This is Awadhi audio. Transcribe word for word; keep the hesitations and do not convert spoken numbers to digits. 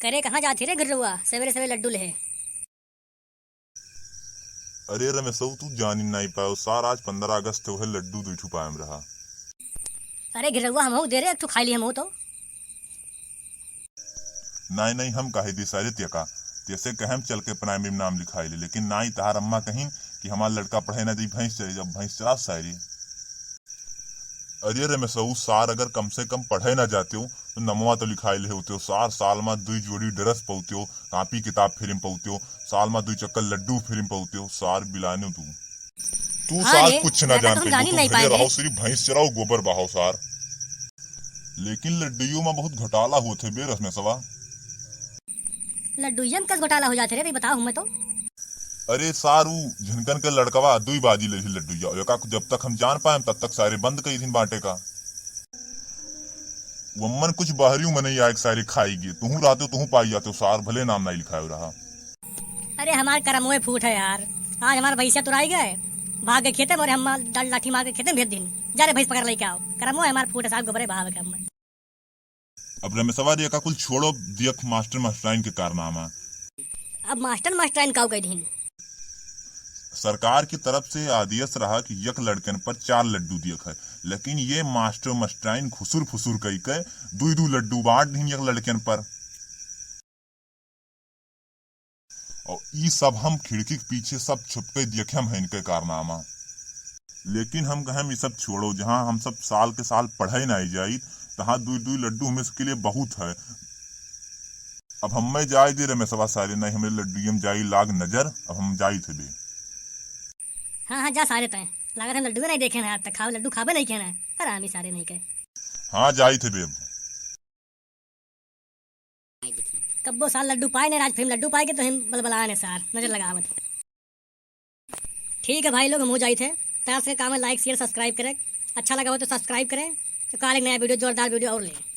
करे कहाँ जात ही रे घिर्रउआ, सवेरे सवेरे लड्डू लेहे? अरे रमेशऊ, तू जानी नाई पायो सार, आज पन्द्रह अगस्त है, वह लड्डू दुई ठू पायम रहा। अरे घिर्रउआ, हमहू दे रे, एक ठू खाई ली हमहू तो। नाई, नाई, हम काहे दी सारे त्यका। जैसे कहम चल के प्राइमरी में नाम लिखाई ले, लेकिन नाई, तहार अम्मा कहीं कि हमार लड़का पढ़े ना जाई, भैंस चरे, जब भैंस चराव सारी। अरे रमेशऊ सार, अगर कम से कम पढ़े ना जाते हो, तो नमवा तो लिखाई ले होते हो सार। साल मा दुई जोड़ी ड्रेस पौते हो, कापी किताब फ्री में पौते हो, साल मा दुई चक्कर लड्डू फ्री में पौते हो सार, बिलाने तू। तू हाँ सार रे, कुछ ना जानते हो, तू घरे रहो, सिर्फ भैंस चराओ, गोबर बहाओ सार। लेकिन लड्डुइयो मा बहुत घोटाला होत है बे रमेशवा। लड्डुइया में कस घोटाला हो जात है रे भाई, बताओ हमें तो। अरे सार, उ झिनकन के लड़कवा दुई बाजी ले लड्डुइया, ओका जब तक हम जान पाएम तब तक सारे बंद कई दिन बांटे का। वम्मन कुछ बाहरी मनई आए के सारे खाई गे, तुहू रहते हो, तुहू पाई जाते हो सार, भले नाम नाई लिखाए रहा। अरे हमार करमोए फूट है यार, आज हमार भैंसिया तुराई गए, भाग गए खेते में, और हम डं-, लाठी मार के खेते में भेज दिन। जा रे भैंस पकड़ लेके आओ, करमोए हमार फूट है सार, गोबरे बहावे के हम। अब रमेशवा रे, एका कुल छोड़ो, दियक मास्टर मास्टराइन के कारनामा। अब मास्टर मास्टराइन काउ कह दीन? सरकार की तरफ से आदेश रहा कि यक लड़कन पर चार लड्डू दियक है, लेकिन ये मास्टर मास्टराइन खुसुर फुसुर कई के दुई दू लड्डू बांट दीन यक लड़कन पर। और ई सब हम खिड़की के पीछे सब छुप के देखे हम इनके कारनामा। लेकिन हम कहेम, ई सब छोड़ो, जहाँ हम सब साल के साल पढ़े नाई जाई, तहाँ दुई दुई लड्डू हमें सबके लिए बहुत है। अब हमें जाए दे रमेशवा सारे, नहीं हमें लड्डू में जाई लाग नजर, अब हम जाई थे बे। हाँ, हाँ, जा सारे तय। लागत है लड्डू नहीं देखे ना आज तक, खाओ लड्डू खाबे नहीं खेना है। हरामी सारे नहीं के। हाँ, जाई थे बे अब। कब्बो सार लड्डू पाए ने, आज फिर लड्डू पाए के तो हम बलबलाए ने सार, नजर लगावत। ठीक है भाई लोग, हम हो जाई थे। तैयार से काम है, like, share, subscribe करें। अच्छा लगा हो तो subscribe करें। तो काल एक नया video, जोरदार video और ले।